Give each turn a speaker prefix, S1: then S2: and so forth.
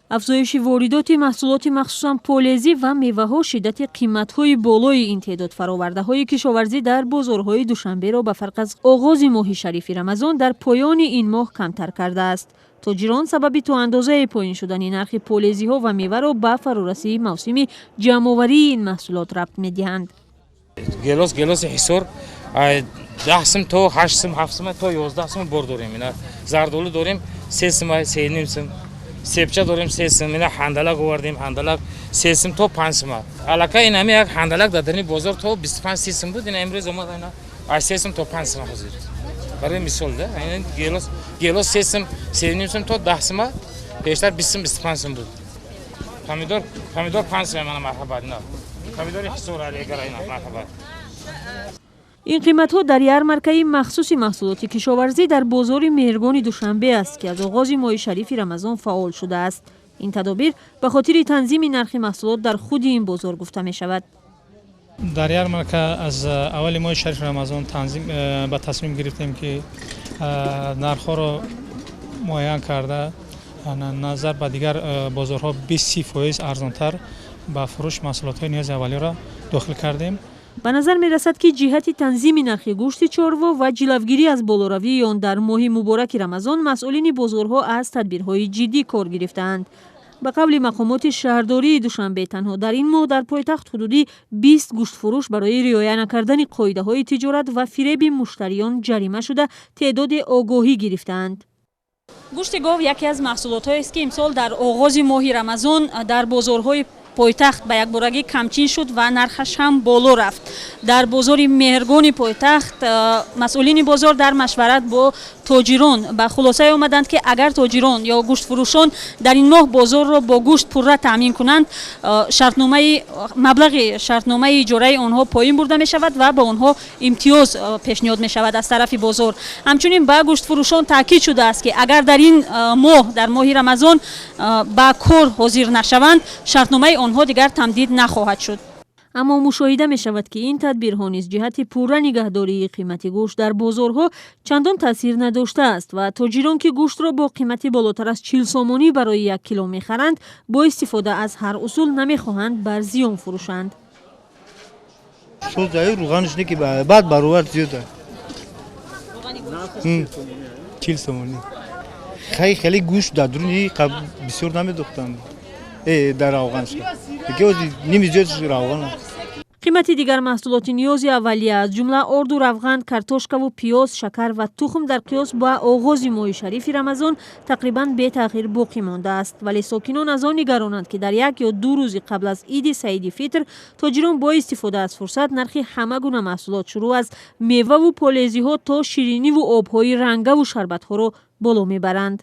S1: Афзоиши воридоти маҳсулоти, махсусан полезӣ ва меваҳо, шиддати қиматҳои болои ин теъдод фаровардаҳои кишоварзӣ дар бозорҳои Душанберо ба фарқ аз оғози моҳи шарифи Рамазон дар поёни ин моҳ камтар кардааст. Тоҷирон сабаби то андозае поин шудани нархи полезиҳо ва меваро ба фарорасии мавсими ҷамъоварии ин маҳсулот рабт медиҳанд.
S2: Гелос, гелоси Ҳисор 10 сум то 8 сум, 7 сум то 11 сум бор дорем. Ина зардолу дорем 3 сум, 3,5 сум, себча дорем 3 сум. Ина ҳандалак овардем, ҳандалак 3 сум то 5 сум. Аллакай ин ҳами як ҳандалак дар дарини бозор то 25-30 сум буд, ина имрӯз омад, ина аз 3 сум то 5 сум ҳозир. Барои мисол да, гелос, гелос 3 сум, 3,5 сум то 10 сума, пештар 20 сум, 25 сум буд. Помидор, помидор 5 сум, мана марҳабат, ина помидори Ҳисор алегара, ина марҳабат.
S1: Ин қиматҳо дар ярмаркаи махсуси маҳсулоти кишоварзӣ дар бозори Меҳргони Душанбе аст, ки аз оғози моҳи шарифи Рамазон фаъол шудааст. Ин тадобир ба хотири танзими нархи маҳсулот дар худи ин бозор гуфта мешавад.
S3: Дар ярмарка аз аввали моҳи шарифи Рамазон ба тасмим гирифтем, ки нархҳоро муайян карда, назар ба дигар бозорҳо 20-30% арзонтар ба фурӯш маҳсулотҳои ниёзи аввалиро дохил кардем.
S1: Ба назар мерасад, ки ҷиҳати танзими нархи гӯшти чорво ва ҷилавгирӣ аз болоравии он дар моҳи мубораки Рамазон масъулини бозорҳо аз тадбирҳои ҷиддӣ кор гирифтаанд. Ба қавли мақомоти шаҳрдории Душанбе, танҳо дар ин моҳ дар пойтахт ҳудуди 20 гӯштфурӯш барои риоя накардани қоидаҳои тиҷорат ва фиреби муштариён ҷарима шуда, теъдоде огоҳӣ гирифтаанд. Гӯшти гов яке аз маҳсулотҳоест, ки имсол дар оғози моҳи Рамазон дар бозорҳои пойтахт ба якборагӣ камчин шуд ва нархаш ҳам боло рафт. Дар бозори Меҳргони пойтахт масъулини бозор дар машварат бо тоҷирон ба хулосае омаданд, ки агар тоҷирон ё гӯштфурӯшон дар ин моҳ бозорро бо гӯшт пурра таъмин кунанд, шартномаи маблағи шартномаи иҷораи онҳо поин бурда мешавад ва ба онҳо имтиёз пешниҳод мешавад аз тарафи бозор. Ҳамчунин ба гӯштфурӯшон таъкид шудааст, ки агар дар ин моҳ, дар моҳи Рамазон, ба кор ҳозир нашаванд, шартномаи онҳо дигар тамдид нахоҳад шуд. Аммо мушоҳида мешавад, ки ин тадбирҳо низ ҷиҳати пурра нигаҳдории қимати гӯшт дар бозорҳо чандон таъсир надоштааст ва тоҷирон, ки гӯштро бо қимати болотар аз 40 сомонӣ барои 1 кило мехаранд, бо истифода аз ҳар усул намехоҳанд бар зиён фурӯшанд.
S4: Рӯғанш не, ки баъд баровар зиёда, 40 сомонӣ. Хеле гӯшт дар дуруни бисёр намедохтанд, дар равғанш ними зиёд равған.
S1: Қимати дигар маҳсулоти ниёзи аввалия, аз ҷумла орду равған, картошкаву пиёз, шакар ва тухм дар қиёс ба оғози моҳи шарифи Рамазон тақрибан бетағйир боқӣ мондааст. Вале сокинон аз он нигаронанд, ки дар 1 ё 2 рӯзи қабл аз иди Саиди Фитр тоҷирон бо истифода аз фурсат нархи ҳама гуна маҳсулот, шурӯъ аз меваву полезиҳо то шириниву обҳои рангаву шарбатҳоро боло мебаранд.